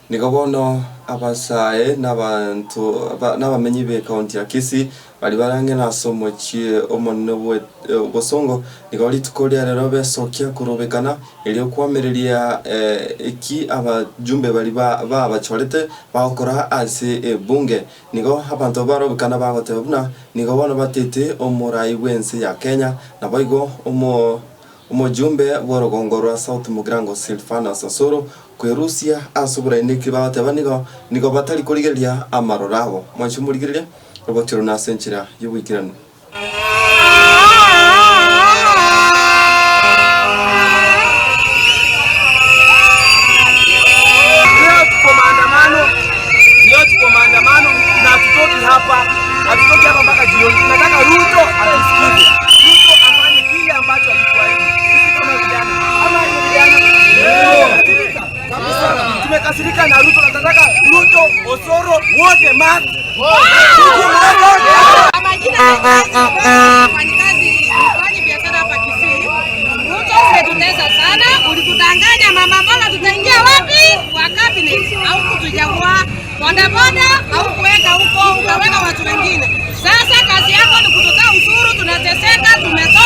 Nigo bono abasae na abanto na abamenyi b'ekaunti ya Kisii baria bare ang'e nase omochie omonene bwe bosongo, nigo rituko ria rero besokia korobekana erio koamereria eki abajumbe baria babachorete bagokora ase ebunge. Nigo abanto barobekana bagoteba buna nigo bono batete omorai bw'ense ya Kenya, naboigo omo Omojumbe bw'orogongo rwa South Mugirango Silvanus Osoro kwerusia ase oboraineki bagoteba nigo nigo batari korigereria amaroro abo. Mwanche morigererie obochoro na ase enchera y'oboikeranu. Leo tuko maandamano, leo tuko maandamano na hatutoki hapa, hatutoki hapa mpaka jioni. Tunataka Ruto atusikize, Ruto afanye kile ambacho alituahidi. Sisi kama vijana, ama ni vijana tumekasirika kabisa, tumekasirika na Ruto na tunataka Ruto, Osoro wote ma Kwa majina naitwa mfanyikazi mfanyi biashara hapa Kisii. Ruto umetutesa sana, ulitudanganya mama mboga tutaingia wapi? Kwa cabinet au kutuchagua bodaboda au kuweka huko ukaweka watu wengine. Sasa kazi yako ni kututoa ushuru, tunateseka, tumetoka.